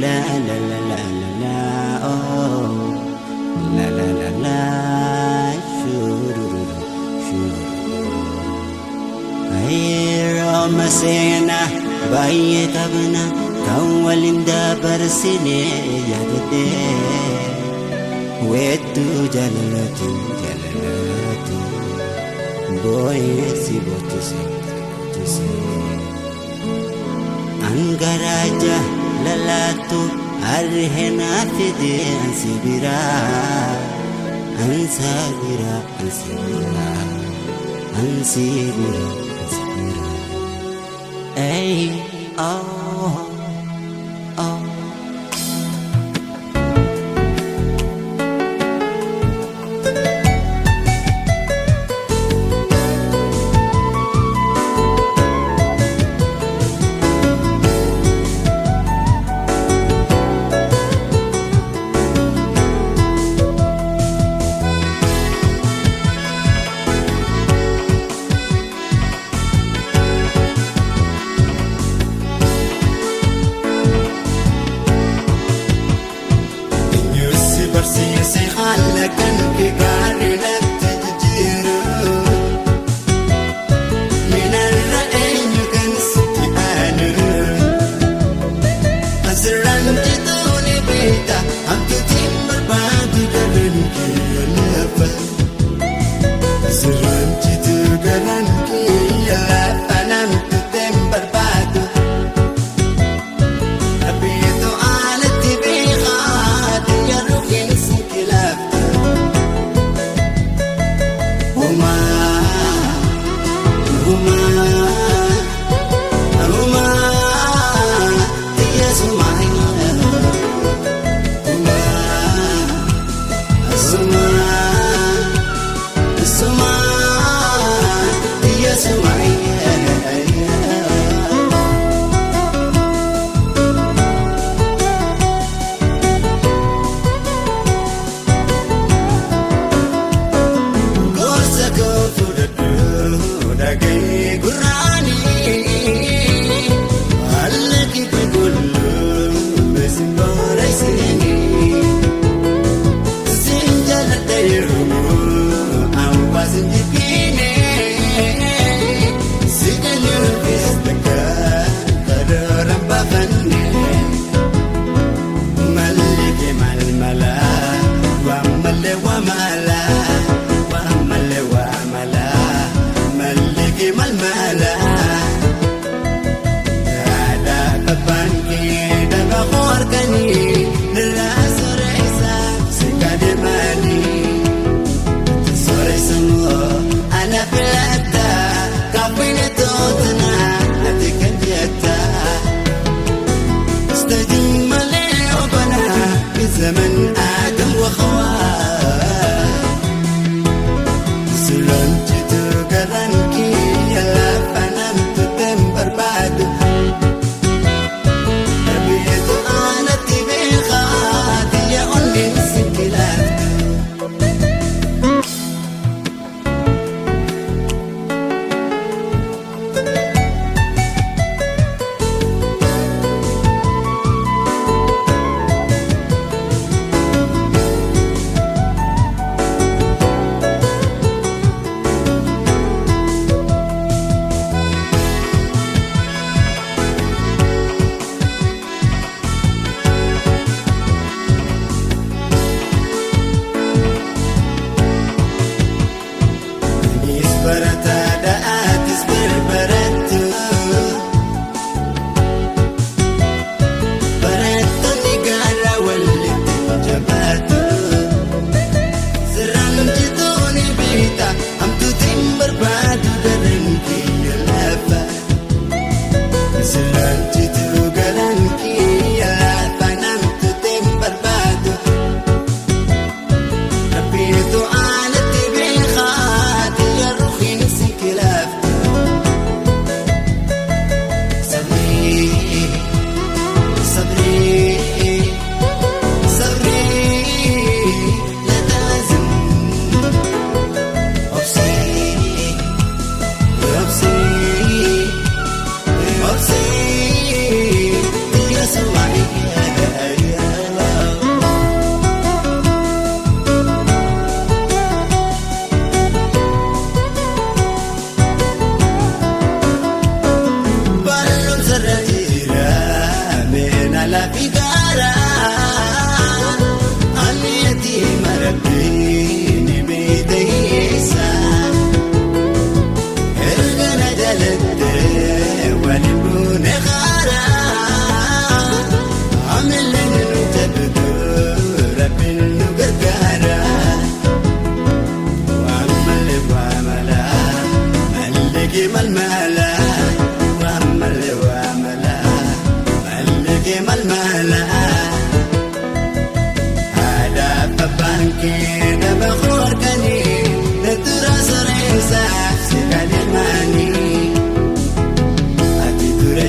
La la la la la la, oh. La la la la, shururu shururu. Yeroo seenaa baay'ee qabna kan waliin dabarsine yaadadhee, weedduu jaalalaatiin jaalalaatiin boo'ee si boochise si boochise. Angaraa jaalalaatu arheenaa fide, ansi biraa, ansa biraa, ansi biraa, ansi biraa, ansi biraa. Ey, oh, oh. Eenyu barsiise haala kan kee gaarii natti jijjiiru? Minarra eenyu kan sitti aanu? Asirraan jituu ni beekta, hamtuutiin barbaadu garaan kee lafa. Asirraan jituu garaan kee lafa, namtuutiin barbaadu. Rabbiitu alatti beekaa xiyya rufeensi kilaafta. Humaa, humaa, humaa, xiyya sumaa. Humaa, sumaa, sumaa, xiyya sumaa. Gorsa koo fudhadhu, dhaga'ee gurraanii, haala kee qulqulluu beesin booraysinii. Sin jaalladha yeroo hawaasni jibbiine, si eenyuufis takka karoora baafanne. Malli kee maal mala, waan malee waa mala, waan malee waa mala, malli kee maal mala. Haadha abbaan kee dhaga harkanii nirraa soreessa si kadeemanii. Soreessa moo ana filata kaafine tootana ati kan jetta. استدين مالي ربنا من زمن آدم وحواء. Silanchitu garaan kiyya lafa, namtuuteen barbaadu. Rabbiitu aanatti beekaa xiyya onneen si kilaaftu.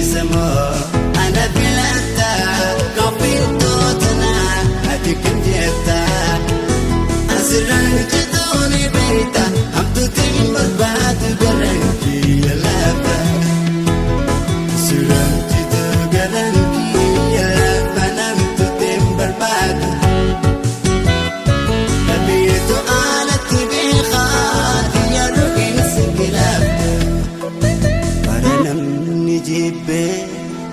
Dhiisamoo ana filata qophiintootana ati kam jetta asirraan jituuni beekta hamtuutiin barbaadu garaan kiyya lafa. Asirraan jitu garaan kiyya lafa namtuutiin barbaadu. Dhabeetu alatti beekaa xiyya rogeessa gilaafta. Bara namni jibbee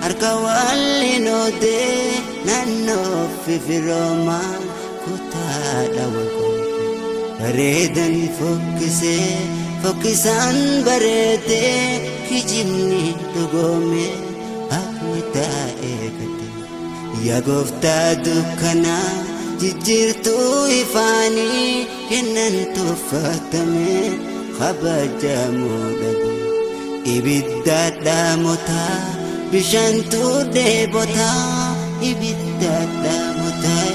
harka waliin oodee naannoo fifiroomaa kutaadha walqoodee. Bareedan fokkisee fokkisaan bareedee kijibni dhugoomee haqni taa'ee gate. Yaa gooftaa dukkanaa jijjiirtuu ifaanii kennan tuffatamee kabajamuu dhabe. Ibidda dhaamotaa bishaantu dheebotaa ibidda dhaamotaa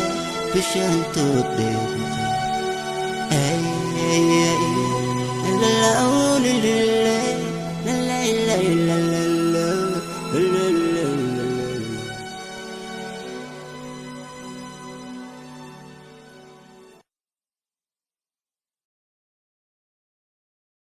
bishaantu dheebotaa. Ay, ay, ay, la, la, la, la,